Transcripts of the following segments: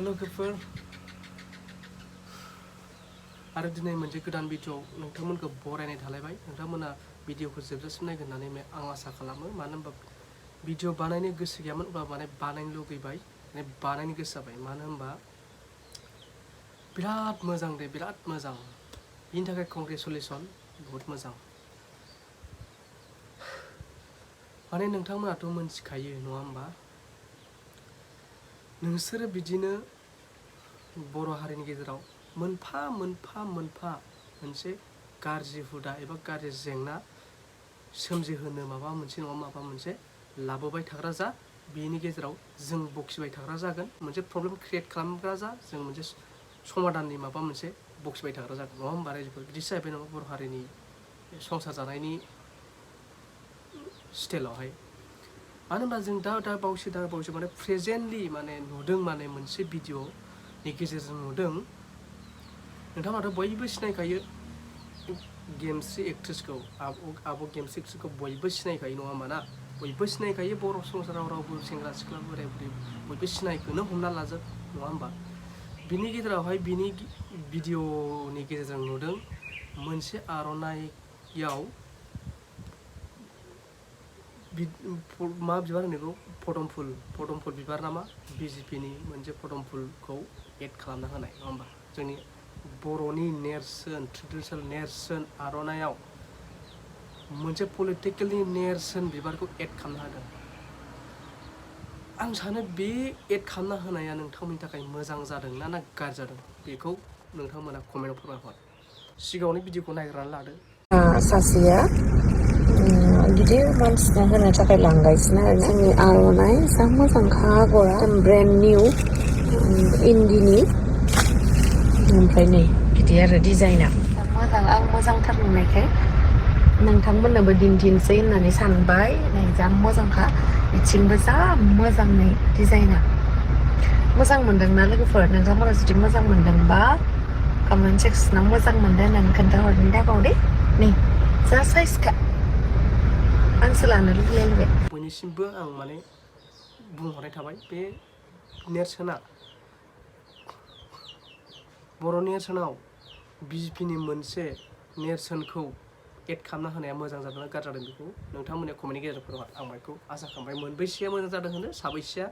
लोगोफोर आरो दिनै मोनसे गोदान भिडिअ नोंथांमोनखौ बरायनाय थालायबाय। नोंथांमोना भिडिअखौ जोबजासिम नायगोन होननानै आं आसा खालामो। मानो होनबा भिडिअ बानायनो गोसो गैयामोन, अब्ला बानायनो लुगैबाय, बानायनो गोसो जाबाय। मानो होनबा बिराद मोजां दे, बिराद मोजां। बिनि थाखाय कंग्रेचुलेसन, बहुत मोजां। माने नोंथांमोनाथ' मोनथिखायो नङा होमबा, नोंसोरो बिदिनो बर' हारिनि गेजेराव मोनफा मोनसे गाज्रि हुदा एबा गाज्रि जेंना सोमजिहोनो माबा मोनसे नङा माबा मोनसे लाबोबाय थाग्रा जा, बेनि गेजेराव जों बखिबाय थाग्रा जागोन। मोनसे प्रब्लेम क्रियेट खालामग्रा जा, जों मोनसे समाधाननि माबा मोनसे बखिबाय थाग्रा जागोन, नङा होमबा रायजोफोर? बिदिसो जाहैबाय नामा बर' हारिनि संसार जानायनि स्टाइलावहाय? मानो होनबा जों दा बावैसो माने प्रेजेन्टलि माने नुदों, माने मोनसे भिडिअनि गेजेरजों नुदों। नोंथांमोनाथ' बयबो सिनायखायो गेमस्रि एक्ट्रेसखौ, आब' गेमस्रि एक्ट्रेसखौ बयबो सिनायखायो नङा होमबा ना? बयबो सिनायखायो, बर' संसाराव रावबो सेंग्रा सिख्ला बोराय बुरै बयबो सिनायखौनो हमना लाजोब, नङा होमबा? बिनि गेजेरावहाय बिनि भिडिअनि गेजेरजों नुदों मोनसे आर'नाइयाव मा बिबार होनो बेखौ, पदम फुल बिबार नामा, बिजेपिनि मोनसे पदम फुलखौ एड खालामना होनाय, नङा होमबा? जोंनि बर'नि नेरसोन, ट्रेडिसनेल नेरसोन आर'नाइयाव मोनसे पलिटिकेलनि नेरसोन बिबारखौ एड खालामना होदों। आं सानो बे एड खालामना होनाया नोंथांमोननि थाखाय मोजां जादों ना गाज्रि जादों, बेखौ नोंथांमोना कमेन्टआव फोरमायहर। सिगाङावनो भिडिअखौ नायग्रोनानै लादो। सासेया गिदिर मानसिनो होनो थाखाय लांगासिनो आरो जोंनि आर'नाइ, जा मोजांखा आगरा, ब्रेन्ड निउ इन्दिनि। ओमफ्राय नै बिदि आरो डिजाइना मोजां, आं मोजांथार नुनायखाय नोंथांमोननोबो दिन्थिनोसै होननानै सानबाय। नै जा मोजांखा, बिथिंबो जा मोजां, नै डिजाइना मोजां मोनदोंना लोगोफोर? नोंथांमोना जुदि मोजां मोनदोंबा कमेन्ट सेक्सनाव मोजां मोनदों होननानै खोन्थाहरनो दाबावदे। नै जा साइजखा, आंसो लानो लुगैलायबाय। बयनिसिमबो आं माने बुंहरनाय थाबाय, बे नेरसोना बर' नेरसोनाव बिजेपिनि मोनसे नेरसोनखौ एड खालामना होनाया मोजां जादों ना गाज्रि जादों, बेखौ नोंथांमोननि कमेन्टनि गेजेरजों फोरमायहर। आं बेखौ आसा खालामबाय। मोनबैसेया मोजां जादों होनो, साबैसेया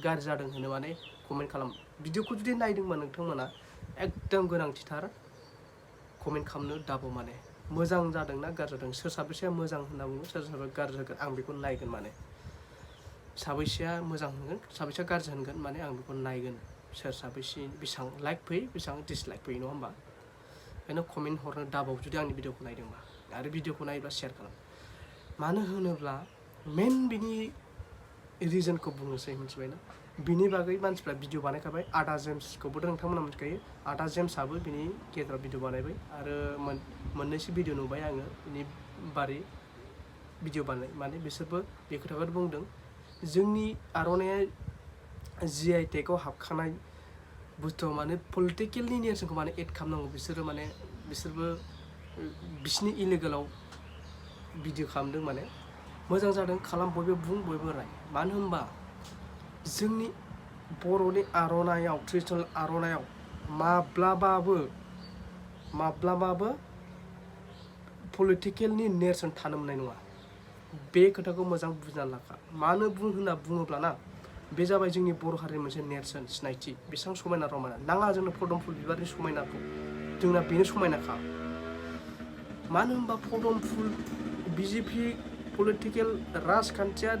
गाज्रि जादों होनो, माने कमेन्ट खालाम। भिडिअखौ जुदि नायदोंबा नोंथांमोना एकदम गोनांथिथार कमेन्ट खालामनो दाबो, माने मोजां जादों ना गाज्रि जादों, सोर साबैसेया मोजां होनना बुङो, सोर साबैसेया गाज्रि होगोन, आं बेखौ नायगोन। माने साबैसेया मोजां होनगोन, साबैसेया गाज्रि होनगोन, माने आं बेखौ नायगोन। सोर साबैसे बेसेबां लाइक फैयो, बेसेबां डिसलाइक फैयो, नङा होमबा? ओंखायनो कमेन्ट हरनो दाबाव जुदि आंनि भिडिअखौ नायदोंबा, आरो भिडिअखौ नायोब्ला शेयार खालाम। मानो होनोब्ला मेन बिनि रिजनखौ बुंनोसै, मिथिबायना? बिनि बागै मानसिफ्रा भिडिअ बानायखाबाय। आदा जेम्सखौबोथ' नोंथांमोना मिथिखायो, आदा जेम्सआबो बिनि गेजेराव भिडिअ बानायबाय, आरो मोननैसो भिडिअ नुबाय आङो बिनि बारै भिडिअ बानाय, माने बिसोरबो बे खोथाखौनो बुंदों, जोंनि आर'नाइया GI टेगआव हाबखानाय बुस्थुआव माने पलिटिकेलनि नेरसोनखौ माने एड खालामनांगौ। बिसोरबो बिसिनि इलिगेलाव भिडिअ खालामदों, माने मोजां जादों खालाम, बयबो बुं, बयबो राय। मानो होनबा जोंनि बर'नि आर'नाइयाव, ट्रेडिसनेल आर'नाइयाव माब्लाबाबो पलिटिकेलनि नेरसोन थानो मोननाय नङा। बे खोथाखौ मोजां बुजिना लाखा। मानो होनना बुङोब्ला ना, बे जाबाय जोंनि बर' हारिनि मोनसे नेरसोन सिनायथि। बेसेबां समायना रमायना, नाङा जोंनो पदम फुल बिबारनि समायनाखौ, जोंना बेनो समायनाखा। मानो होनबा पदम फुल बिजेपि पलिटिकेल राजखान्थिया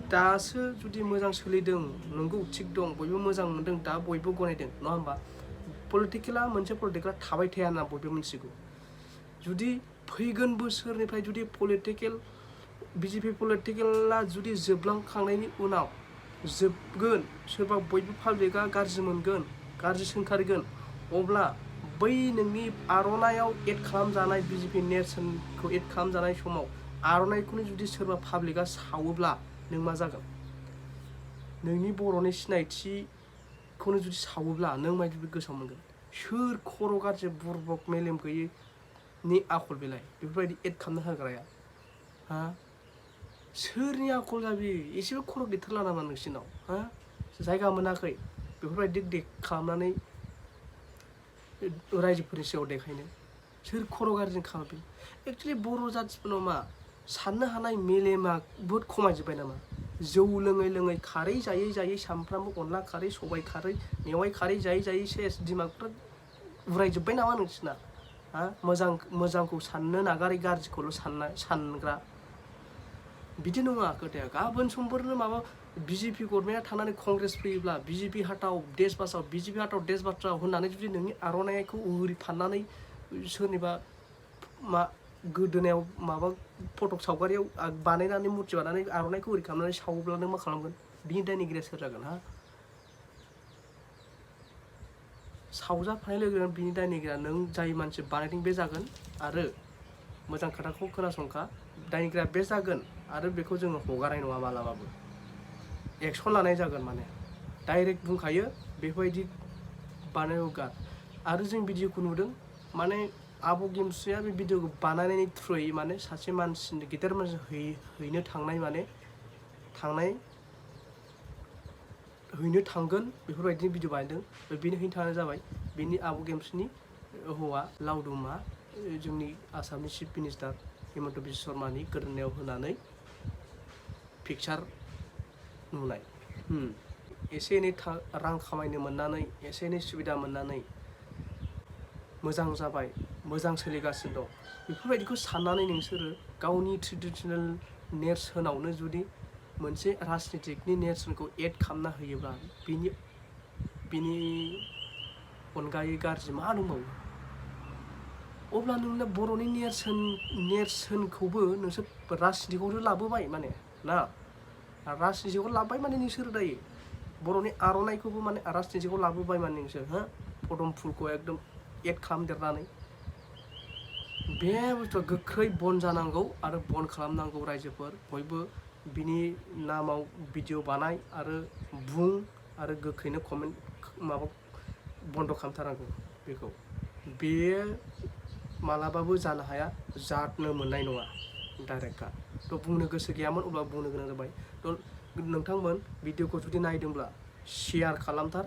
दासो जुदि मोजां सोलिदों, नंगौ थिग दं, बयबो मोजां मोनदों, दा बयबो गनायदों, नङा होमबा? मोनसे पलिटिकेला थाबाय थाया होनना बयबो मिथिगौ। जुदि फैगोन बोसोरनिफ्राय जुदि बिजेपि पलिटिकेला जुदि जोबलांखांनायनि उनाव जोबगोन, सोरबा बयबो पाब्लिकआ गाज्रि मोनगोन, गाज्रि सोंखारिगोन, अब्ला बै नोंनि आर'नाइयाव एड खालामजानाय बिजेपि नेरसोनखौ एड खालामजानाय समाव आर'नाइखौनो जुदि सोरबा पाब्लिकआ सावोब्ला नों मा जागोन? नोंनि बर'नि सिनायथिखौनो जुदि सावोब्ला नों माबायदि गोसोआव मोनगोन? सोर खर' गाज्रि बुरबक मेलेम गैयिनि आखल बेलाय बेफोरबायदि एड खालामना होग्राया? हा? सोरनि आखल जाबि? एसेबो खर' गैथारला नामा नोंसिनाव? हा? जायगा मोनाखै बेफोरबायदि खालामनानै रायजोफोरनि सिगाङाव देखायनो सोर खर' गाज्रि खालामदों एक्चुअलि बर' जाथिफोरनाव मा साननो हानाय मेलेमा बुहुद खमायजोब्बाय नामा जौ लोङै लोङै खारै जायै जायै सामफ्रामबो अनला खारै सबाय खारै मेवाइ खारै जायै जायै सेस दिमागफ्रा उरायजोब्बाय नामा नोंसिना हा मोजांखौ साननो नागारै गाज्रिखौल' सानग्रा बिदि नङा खोथाया गाबोन समफोरनो माबा बिजेपि गभर्नमेन्टआ थानानै कंग्रेस फैयोब्ला बिजेपि हाथाव देश बासाव बिजेपि हाथाव देश बासाव होननानै जुदि नोंनि आर'नाइखौ ओरै फाननानै सोरनिबा गोदोनायाव माबा फटक सावगारियाव बानायनानै मुर्ति बानायनानै आर'नाइखौ ओरै खालामनानै सावोब्ला नों मा खालामगोन बिनि दायनिगिरिया सोर जागोन हा सावजाफानाय लोगो लोगो बिनि दायनिगिरिया नों जाय मानसि बानायदों बे जागोन आरो मोजां खोथाखौ खोनासंखा दायनिगिरिया बे जागोन आरो बेखौ जोङो हगारनाय नङा मालाबाबो एक्सन लानाय जागोन माने डाइरेक्ट बुंखायो बेफोरबायदि बानायगा आरो जों भिडिअखौ नुदों माने आब' गेमस्रिया बे भिडिअखौ बानायनायनि थ्रुयै माने सासे मानसिनि गेदेर मानसि हैनो थांनाय माने हैनो थांगोन बेफोरबायदिनो भिडिअ बानायदों बेनि हैनो थांनाय जाबाय बेनि आब' गेमस्रिनि हौवा लावदुमा जोंनि आसामनि चिफ मिनिस्टार हिमन्त बिश्व शर्मानि गोदोनायाव होनानै पिकचार नुनाय एसे एनै रां खामायनो मोननानै एसे एनै सुबिदा मोननानै मोजां जाबाय मोजां सोलिगासिनो दं बेफोरबायदिखौ साननानै नोंसोरो गावनि ट्रेडिसनेल नेरसोनावनो जुदि मोनसे राजनितिकनि नेरसोनखौ एड खालामना होयोब्ला बिनि अनगायै गाज्रि मा दंबावो अब्ला नोंना बर'नि नेरसोनखौबो नोंसोर राजनितिकआवसो लाबोबाय माने ना राजनितिकआव लाबोबाय माने नोंसोर दायो बर'नि आर'नाइखौबो माने राजनितिकआव लाबोबाय माने नोंसोर हो पदम फुलखौ एकदम एड खालामदेरनानै बे बुस्थुआ गोख्रै बन्द जानांगौ आरो बन्द खालामनांगौ रायजोफोर बयबो बिनि नामाव भिडिअ बानाय आरो बुं आरो गोख्रैनो कमेन्ट माबा बन्द खालामथारनांगौ बेखौ बेयो मालाबाबो जानो हाया जानो मोननाय नङा डाइरेक्टखा थ' बुंनो गोसो गैयामोन अब्ला बुंनो गोनां जाबाय थ' नोंथांमोन भिडिअखौ जुदि नायदोंब्ला शेयार खालामथार